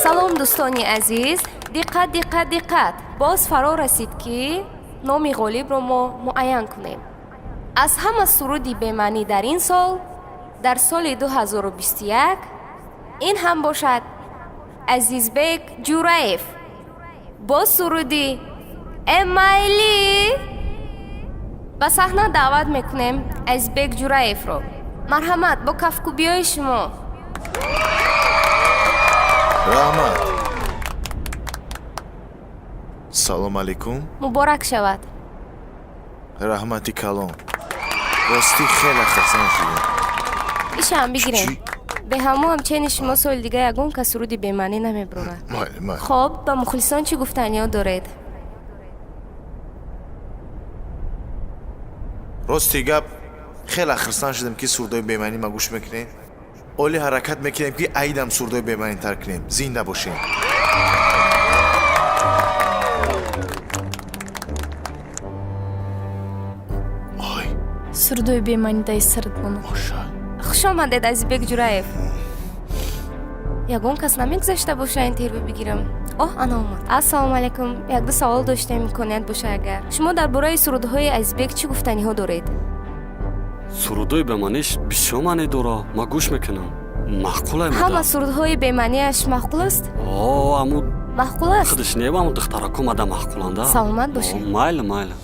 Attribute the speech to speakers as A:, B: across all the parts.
A: Салом, дӯстони азиз. Диққат, диққат, диққат! Боз фаро расид, ки номи ғолибро мо муайян кунем. Аз ҳама суруди бемаънӣ дар ин сол, дар соли 2021, ин ҳам бошад Азизбек Ҷураев бо суруди «Эмайли». Ба саҳна даъват мекунем Азизбек Ҷураевро. Марҳамат, бо кафкӯбиҳои шумо.
B: Раҳмат. Салом алейкум.
A: Муборак шавад.
B: Раҳмати калон. Ростӣ, хеле хурсанд шудем.
A: Ишаам бигирем.
B: Чӣ?
A: Беҳамо ҳамчени шумо соли дига ягон кас суруди бемаънӣ намебурад.
B: Майли, майли.
A: Хоб, ба мухлисон чӣ гуфтаниё доред?
B: Рости гап, хеле хурсанд шудем, ки сурудои бемаънӣ ма гӯш мекунем. Олӣ ҳаракат мекунем, ки айдам сурудои бемаънитар кунем. Зинда бошем. Ой.
C: Сурудои бемаънидаи сарат бону.
B: Боша.
A: Хуш омадед, Азизбек Ҷураев. Ягон кас намегузашта боша, интервю бигирам? Оҳ, ана омад. Ассалому алайкум. Якду савол доштем, имконият боша агар. Шумо дар бораи сурудҳои Азизбек чӣ гуфтаниҳо доред?
D: Сурудои бемаъниш бисёр маъне дора, ман гӯш мекунам, маъқулай.
A: Ҳама сурудҳои бемаъниаш маъқул аст?
D: О, аму.
A: Маъқул аст.
D: Худаш не, аму духтарако мада маъқуланда.
A: Саломат бошед.
D: Майли, майли.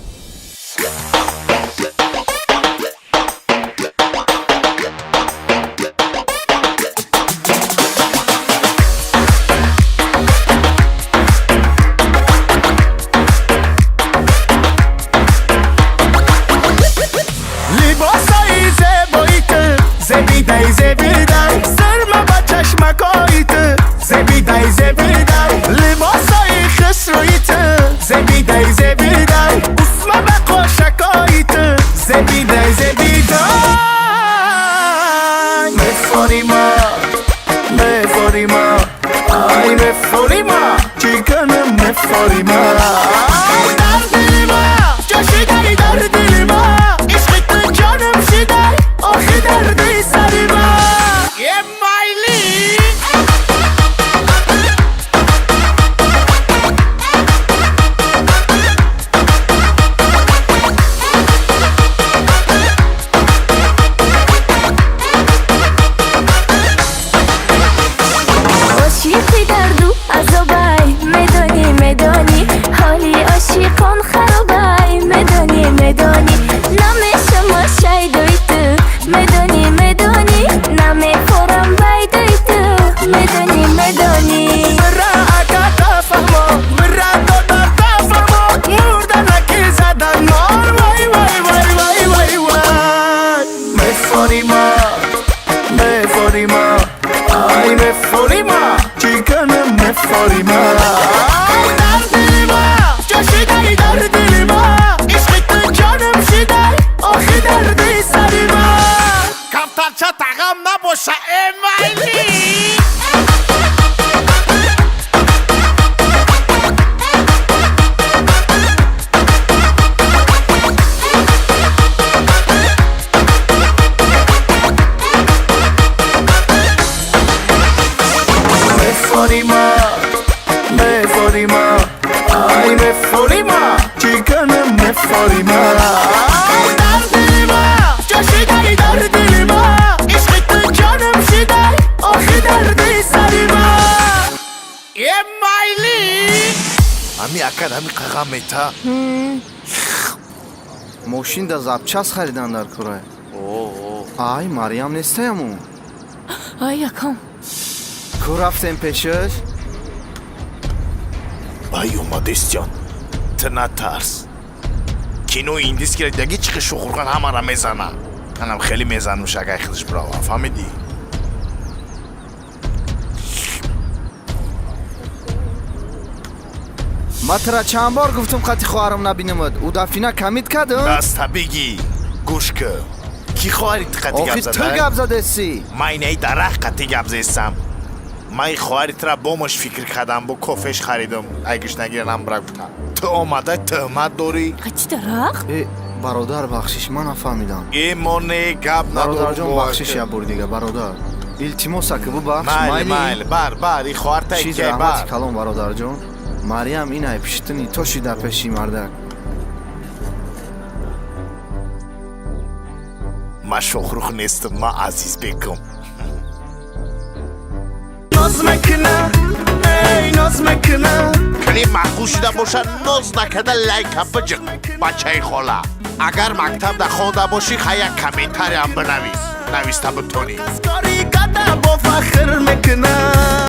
E: Либосаи зебои ту зебидай, зебидай, сирма ба чашмакои ту зебидай, зебидай, либосаи хушрӯи ту зебидай, зебидай, усма ба қошакои ту зебидай, зебидай. Мефорима, мефорима, ай, мефорима, чӣ кунам, мефорима. Дар дили ма ҷо шидай, дар дили ма ишқи ту ҷонам шидай, охи дарди сари ма е майли.
F: Ошиқи дарду азобай, медонӣ, медонӣ, ҳоли ошиқон харобай, медонӣ, медонӣ, намешама шайдои ту, медонӣ, медонӣ, намефорам байдои ту, медонӣ, медонӣ.
E: Бира, ака, тафаҳмо, бира, додар, тафаҳмо, мурданаки задан мор. Вай, вай, вай, вай, вай, вай. Мефорима, мефорима, ай, мефорима, чӣ кунам, мефорима. Дар дили ма ҷо шидай, дар дили ма ишқи ту ҷонам шидай, охи дарди сари ма. Камтарча тағам набоша, э майли. Мефорима, мефорима, ай, мефорима, чӣ кунам, мефорима. Дар дили ма ҷо шидай, дар дили ма ишқи ту ҷонам шидай, охи дарди сари ма е майли.
B: Ҳами акад ҳами қағам мета.
G: Мошин да запчас харидан дар курай. Ай, Мариям нестаяму.
C: Ай, акам.
G: Ку рафтем пешаш?
B: Ай, омадестиён. Ту натарс. Кинои индискира даги чихи шухурхан ҳамара мезана. Манам хеле мезанам, шагай худаш бирава, фаҳмидӣ?
G: Ма тра чанд бор гуфтум, қати хоҳарам набинамад. Ӯ дафина камид кардам.
B: Даста бигӣ, гӯш кӣ. Ки хоҳари ту қати гап
G: Охи, ту
B: зада?
G: гап задесӣ.
B: Ман инаи дарахт қати гап зестам. Ман хоҳари тура бомаш фикр кардам, бо кофеш харидам. Ай гушнагиранам бира гуфтам. Ту омада тӯҳмат дорӣ?
C: Қати дарахт?
G: Э, бародар, бахшиш, ман нафаҳмидам.
B: Э, мо не, гап
G: Бародарҷон,
B: надорам.
G: бахшиш, як бор дига, бародар. Илтимос, ака, бубахш.
B: Майли.
G: Майли.
B: Майли, бар, бар, и хоҳарта.
G: Чиз
B: ке
G: раҳмати
B: бар.
G: Калон, бародарҷон. Мариям инай пиштини то шида пеши мардак.
B: Ман Шохрух нестам, ман Азизбекам.
E: Ноз мекуна, эй, ноз мекуна.
B: Клип маъқул шуда бошад, ноз накарда лайка биҷиқ, бачаи хола. Агар мактабда хонда бошӣ, хай, як комментариям бинавис, нависта битонӣ.
E: Кори када бо фахр мекуна.